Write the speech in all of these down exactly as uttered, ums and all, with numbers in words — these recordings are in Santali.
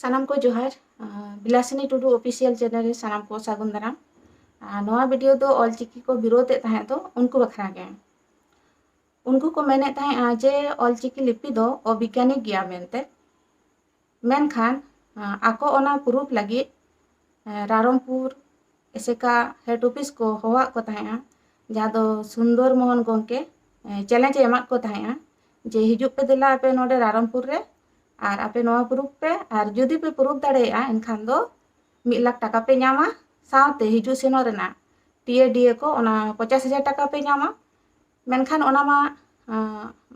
ᱥᱟᱱᱟᱢ ᱠᱚ ᱡᱚᱦᱟᱨ᱾ ᱟᱨ ᱵᱤᱞᱟᱥᱤᱱᱤ ᱴᱩᱰᱩ ᱚᱯᱷᱤᱥᱤᱭᱟᱞ ᱪᱮᱱᱮᱞ ᱨᱮ ᱥᱟᱱᱟᱢ ᱠᱚ ᱥᱟᱹᱜᱩᱱ ᱫᱟᱨᱟᱢ᱾ ᱟᱨ ᱱᱚᱣᱟ ᱵᱷᱤᱰᱤᱭᱳ ᱫᱚ ᱚᱞᱪᱤᱠᱤ ᱠᱚ ᱵᱤᱨᱳᱫ ᱮᱫ ᱛᱟᱦᱮᱸᱫ ᱫᱚ ᱩᱱᱠᱩ ᱵᱟᱠᱷᱨᱟ ᱜᱮ᱾ ᱩᱱᱠᱩ ᱠᱚ ᱢᱮᱱᱮᱫ ᱛᱟᱦᱮᱸᱫᱼᱟ ᱡᱮ ᱚᱞᱪᱤᱠᱤ ᱞᱤᱯᱤ ᱫᱚ ᱚᱵᱤᱜᱽᱜᱟᱱᱤᱠ ᱜᱮᱭᱟ ᱢᱮᱱᱛᱮ᱾ ᱢᱮᱱᱠᱷᱟᱱ ᱟᱠᱚ ᱚᱱᱟ ᱯᱨᱩᱯᱷ ᱞᱟᱹᱜᱤᱫ ᱨᱟᱨᱚᱢᱯᱩᱨ ᱮᱥᱮᱠᱟ ᱦᱮᱰ ᱚᱯᱷᱤᱥ ᱠᱚ ᱦᱚᱦᱚᱣᱟᱫ ᱠᱚ ᱛᱟᱦᱮᱸᱫᱼᱟ, ᱡᱟᱦᱟᱸ ᱫᱚ ᱥᱩᱱᱫᱚᱨ ᱢᱳᱦᱚᱱ ᱜᱚᱢᱠᱮ ᱪᱮᱞᱮᱧᱡᱽ ᱮ ᱮᱢᱟᱫ ᱠᱚ ᱛᱟᱦᱮᱸᱫᱼᱟ ᱡᱮ ᱦᱤᱡᱩᱜ ᱯᱮ ᱫᱮᱞᱟ ᱟᱯᱮ ᱱᱚᱰᱮ ᱨᱟᱨᱚᱢᱯᱩᱨ ᱨᱮ, ᱟᱨ ᱟᱯᱮ ᱱᱚᱣᱟ ᱯᱨᱩᱯᱷ ᱯᱮ, ᱟᱨ ᱡᱩᱫᱤ ᱯᱮ ᱯᱨᱩᱯᱷ ᱫᱟᱲᱮᱭᱟᱜᱼᱟ ᱮᱱᱠᱷᱟᱱ ᱫᱚ ᱢᱤᱫ ᱞᱟᱠᱷ ᱴᱟᱠᱟ ᱯᱮ ᱧᱟᱢᱟ, ᱥᱟᱶᱛᱮ ᱦᱤᱡᱩᱜ ᱥᱮᱱᱚᱜ ᱨᱮᱱᱟᱜ ᱴᱤ ᱮ ᱰᱤ ᱮ ᱠᱚ ᱚᱱᱟ ᱯᱚᱧᱪᱟᱥ ᱦᱟᱡᱟᱨ ᱴᱟᱠᱟ ᱯᱮ ᱧᱟᱢᱟ᱾ ᱢᱮᱱᱠᱷᱟᱱ ᱚᱱᱟ ᱢᱟ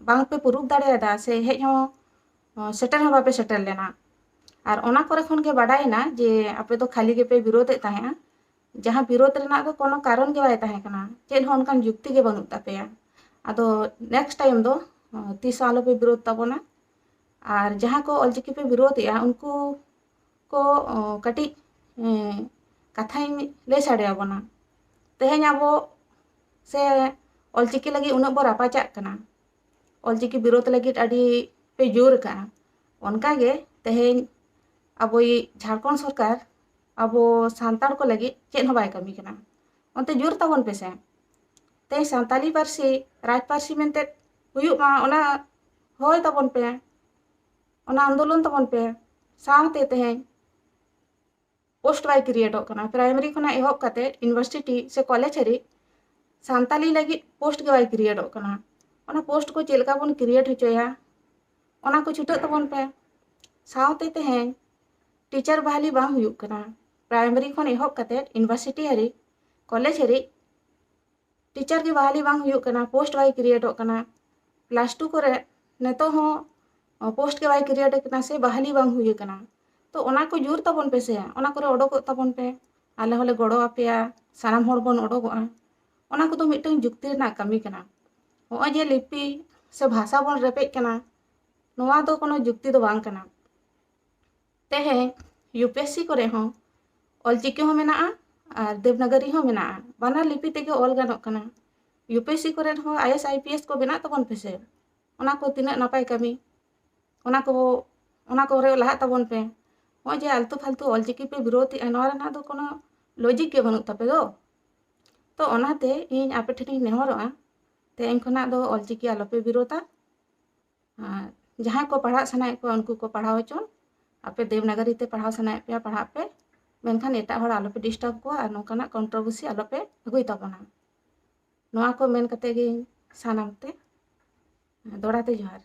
ᱵᱟᱝ ᱯᱮ ᱯᱨᱩᱯᱷ ᱫᱟᱲᱮᱭᱟᱫᱟ ᱥᱮ ᱦᱮᱡ ᱦᱚᱸ ᱥᱮᱴᱮᱨ ᱦᱚᱸ ᱵᱟᱯᱮ ᱥᱮᱴᱮᱨ ᱞᱮᱱᱟ᱾ ᱟᱨ ᱚᱱᱟ ᱠᱚᱨᱮ ᱠᱷᱚᱱ ᱜᱮ ᱵᱟᱰᱟᱭᱮᱱᱟ ᱡᱮ ᱟᱯᱮ ᱫᱚ ᱠᱷᱟᱹᱞᱤ ᱜᱮᱯᱮ ᱵᱤᱨᱳᱫ ᱮᱫ ᱛᱟᱦᱮᱸᱫᱼᱟ, ᱡᱟᱦᱟᱸ ᱵᱤᱨᱳᱫ ᱨᱮᱱᱟᱜ ᱫᱚ ᱠᱳᱱᱳ ᱠᱟᱨᱚᱱ ᱜᱮ ᱵᱟᱭ ᱛᱟᱦᱮᱸ ᱠᱟᱱᱟ, ᱪᱮᱫ ᱦᱚᱸ ᱚᱱᱠᱟᱱ ᱡᱩᱠᱛᱤ ᱜᱮ ᱵᱟᱹᱱᱩᱜ ᱛᱟᱯᱮᱭᱟ᱾ ᱟᱫᱚ ᱱᱮᱠᱥᱴ ᱴᱟᱭᱤᱢ ᱫᱚ ᱛᱤᱥ ᱦᱚᱸ ᱟᱞᱚᱯᱮ ᱵᱤᱨᱳᱫ ᱛᱟᱵᱚᱱᱟ᱾ ᱟᱨ ᱡᱟᱦᱟᱸ ᱠᱚ ᱚᱞᱪᱤᱠᱤ ᱯᱮ ᱵᱤᱨᱳᱫ ᱮᱫᱼᱟ ᱩᱱᱠᱩ ᱠᱚ ᱠᱟᱹᱴᱤᱡ ᱠᱟᱛᱷᱟᱧ ᱞᱟᱹᱭ ᱥᱟᱰᱮ ᱟᱵᱚᱱᱟ᱾ ᱛᱮᱦᱮᱧ ᱟᱵᱚ ᱥᱮ ᱚᱞᱪᱤᱠᱤ ᱞᱟᱹᱜᱤᱫ ᱩᱱᱟᱹᱜ ᱵᱚ ᱨᱟᱯᱟᱪᱟᱜ ᱠᱟᱱᱟ, ᱚᱞᱪᱤᱠᱤ ᱵᱤᱨᱳᱫ ᱞᱟᱹᱜᱤᱫ ᱟᱹᱰᱤ ᱯᱮ ᱡᱳᱨ ᱟᱠᱟᱜᱼᱟ, ᱚᱱᱠᱟᱜᱮ ᱛᱮᱦᱮᱧ ᱟᱵᱚᱭᱤᱡ ᱡᱷᱟᱲᱠᱷᱚᱸᱰ ᱥᱚᱨᱠᱟᱨ ᱟᱵᱚ ᱥᱟᱱᱛᱟᱲ ᱠᱚ ᱞᱟᱹᱜᱤᱫ ᱪᱮᱫ ᱦᱚᱸ ᱵᱟᱭ ᱠᱟᱹᱢᱤ ᱠᱟᱱᱟ᱾ ᱚᱱᱛᱮ ᱡᱳᱨ ᱛᱟᱵᱚᱱ ᱯᱮᱥᱮ᱾ ᱛᱮᱦᱮᱧ ᱥᱟᱱᱛᱟᱞᱤ ᱯᱟᱹᱨᱥᱤ ᱨᱟᱡᱽ ᱯᱟᱹᱨᱥᱤ ᱢᱮᱱᱛᱮ ᱦᱩᱭᱩᱜ ᱢᱟ, ᱚᱱᱟ ᱦᱚᱭ ᱛᱟᱵᱚᱱ ᱯᱮ, ᱚᱱᱟ ᱟᱱᱫᱳᱞᱚᱱ ᱛᱟᱵᱚᱱ ᱯᱮ᱾ ᱥᱟᱶᱛᱮ ᱛᱮᱦᱮᱧ ᱯᱳᱥᱴ ᱵᱟᱭ ᱠᱨᱤᱭᱮᱴᱚᱜ ᱠᱟᱱᱟ, ᱯᱨᱟᱭᱢᱟᱨᱤ ᱠᱷᱚᱱᱟᱜ ᱮᱦᱚᱵ ᱠᱟᱛᱮ ᱤᱭᱩᱱᱤᱵᱷᱟᱨᱥᱤᱴᱤ ᱥᱮ ᱠᱚᱞᱮᱡᱽ ᱦᱟᱹᱨᱤᱡ ᱥᱟᱱᱛᱟᱞᱤ ᱞᱟᱹᱜᱤᱫ ᱯᱳᱥᱴ ᱜᱮ ᱵᱟᱭ ᱠᱨᱤᱭᱮᱴᱚᱜ ᱠᱟᱱᱟ᱾ ᱚᱱᱟ ᱯᱳᱥᱴ ᱠᱚ ᱪᱮᱫ ᱞᱮᱠᱟ ᱵᱚᱱ ᱠᱨᱤᱭᱮᱴ ᱦᱚᱪᱚᱭᱟ, ᱚᱱᱟ ᱠᱚ ᱪᱷᱩᱴᱟᱹᱜ ᱛᱟᱵᱚᱱ ᱯᱮ᱾ ᱥᱟᱶᱛᱮ ᱛᱮᱦᱮᱧ ᱴᱤᱪᱟᱨ ᱵᱟᱦᱟᱞᱤ ᱵᱟᱝ ᱦᱩᱭᱩᱜ ᱠᱟᱱᱟ, ᱯᱨᱟᱭᱢᱟᱨᱤ ᱠᱷᱚᱱ ᱮᱦᱚᱵ ᱠᱟᱛᱮ ᱤᱭᱩᱱᱤᱵᱷᱟᱨᱥᱤᱴᱤ ᱦᱟᱹᱨᱤᱡ, ᱠᱚᱞᱮᱡᱽ ᱦᱟᱹᱨᱤᱡ ᱴᱤᱪᱟᱨ ᱜᱮ ᱵᱟᱦᱟᱞᱤ ᱵᱟᱝ ᱦᱩᱭᱩᱜ ᱠᱟᱱᱟ, ᱯᱳᱥᱴ ᱵᱟᱭ ᱠᱨᱤᱭᱮᱴᱚᱜ ᱠᱟᱱᱟ᱾ ᱠᱞᱟᱥ ᱴᱩ ᱠᱚᱨᱮ ᱱᱤᱛᱚᱜ ᱦᱚᱸ ᱯᱳᱥᱴ ᱜᱮ ᱵᱟᱭ ᱠᱨᱤᱭᱮᱴ ᱠᱟᱱᱟ ᱥᱮ ᱵᱟᱦᱟᱞᱤ ᱵᱟᱝ ᱦᱩᱭ ᱟᱠᱟᱱᱟ᱾ ᱛᱚ ᱚᱱᱟ ᱠᱚ ᱡᱳᱨ ᱛᱟᱵᱚᱱ ᱯᱮ ᱥᱮ, ᱚᱱᱟ ᱠᱚᱨᱮ ᱚᱰᱚᱠᱚᱜ ᱛᱟᱵᱚᱱ ᱯᱮ, ᱟᱞᱮ ᱦᱚᱸᱞᱮ ᱜᱚᱲᱚ ᱟᱯᱮᱭᱟ, ᱥᱟᱱᱟᱢ ᱦᱚᱲ ᱵᱚᱱ ᱚᱰᱚᱠᱚᱜᱼᱟ᱾ ᱚᱱᱟ ᱠᱚᱫᱚ ᱢᱤᱫᱴᱟᱝ ᱡᱩᱠᱛᱤ ᱨᱮᱱᱟᱜ ᱠᱟᱹᱢᱤ ᱠᱟᱱᱟ᱾ ᱱᱚᱜᱼᱚᱭ ᱡᱮ ᱞᱤᱯᱤ ᱥᱮ ᱵᱷᱟᱥᱟ ᱵᱚᱱ ᱨᱮᱯᱮᱡ ᱠᱟᱱᱟ, ᱱᱚᱣᱟ ᱫᱚ ᱠᱳᱱᱳ ᱡᱩᱠᱛᱤ ᱫᱚ ᱵᱟᱝ ᱠᱟᱱᱟ᱾ ᱛᱮᱦᱮᱧ ᱭᱩ ᱯᱤ ᱮᱥ ᱥᱤ ᱠᱚᱨᱮ ᱦᱚᱸ ᱚᱞᱪᱤᱠᱤ ᱦᱚᱸ ᱢᱮᱱᱟᱜᱼᱟ ᱟᱨ ᱫᱮᱵᱽᱱᱟᱜᱚᱨᱤ ᱦᱚᱸ ᱢᱮᱱᱟᱜᱼᱟ, ᱵᱟᱱᱟᱨ ᱞᱤᱯᱤ ᱛᱮᱜᱮ ᱚᱞ ᱜᱟᱱᱚᱜ ᱠᱟᱱᱟ᱾ ᱭᱩ ᱯᱤ ᱮᱥ ᱥᱤ ᱠᱚᱨᱮᱱ ᱦᱚᱸ I A S, I P S ᱠᱚ ᱵᱮᱱᱟᱜ ᱛᱟᱵᱚᱱ ᱯᱮᱥᱮ, ᱚᱱᱟ ᱠᱚ ᱛᱤᱱᱟᱹᱜ ᱱᱟᱯᱟᱭ ᱠᱟᱹᱢᱤ, ᱚᱱᱟ ᱠᱚ, ᱚᱱᱟ ᱠᱚᱨᱮ ᱞᱟᱦᱟᱜ ᱛᱟᱵᱚᱱ ᱯᱮ᱾ ᱱᱚᱜᱼᱚᱭ ᱡᱮ ᱟᱞᱛᱩ ᱯᱷᱟᱞᱛᱩ ᱚᱞᱪᱤᱠᱤ ᱯᱮ ᱵᱤᱨᱳᱫᱮᱜᱼᱟ, ᱱᱚᱣᱟ ᱨᱮᱱᱟᱜ ᱫᱚ ᱠᱳᱱᱳ ᱞᱚᱡᱤᱠ ᱜᱮ ᱵᱟᱹᱱᱩᱜ ᱛᱟᱯᱮ ᱫᱚ᱾ ᱛᱚ ᱚᱱᱟᱛᱮ ᱤᱧ ᱟᱯᱮ ᱴᱷᱮᱱᱤᱧ ᱱᱮᱦᱚᱨᱚᱜᱼᱟ, ᱛᱮᱦᱮᱧ ᱠᱷᱚᱱᱟᱜ ᱫᱚ ᱚᱞᱪᱤᱠᱤ ᱟᱞᱚᱯᱮ ᱵᱤᱨᱳᱫᱟ᱾ ᱟᱨ ᱡᱟᱦᱟᱸᱭ ᱠᱚ ᱯᱟᱲᱦᱟᱜ ᱥᱟᱱᱟᱭᱮᱫ ᱠᱚᱣᱟ ᱩᱱᱠᱩ ᱠᱚ ᱯᱟᱲᱦᱟᱣ ᱦᱚᱪᱚᱱ᱾ ᱟᱯᱮ ᱫᱮᱵᱽᱱᱟᱜᱚᱨᱤ ᱛᱮ ᱯᱟᱲᱦᱟᱣ ᱥᱟᱱᱟᱭᱮᱫ ᱯᱮᱭᱟ, ᱯᱟᱲᱦᱟᱜ ᱯᱮ, ᱢᱮᱱᱠᱷᱟᱱ ᱮᱴᱟᱜ ᱦᱚᱲ ᱟᱞᱚᱯᱮ ᱰᱤᱥᱴᱟᱵᱽ ᱠᱚᱣᱟ ᱟᱨ ᱱᱚᱝᱠᱟᱱᱟᱜ ᱠᱚᱱᱴᱨᱳᱵᱷᱟᱨᱥᱤ ᱟᱞᱚᱯᱮ ᱟᱹᱜᱩᱭ ᱛᱟᱵᱚᱱᱟ᱾ ᱱᱚᱣᱟ ᱠᱚ ᱢᱮᱱ ᱠᱟᱛᱮ ᱜᱮ ᱥᱟᱱᱟᱢ ᱛᱮ ᱫᱚᱲᱟ ᱛᱮ ᱡᱚᱦᱟᱨ᱾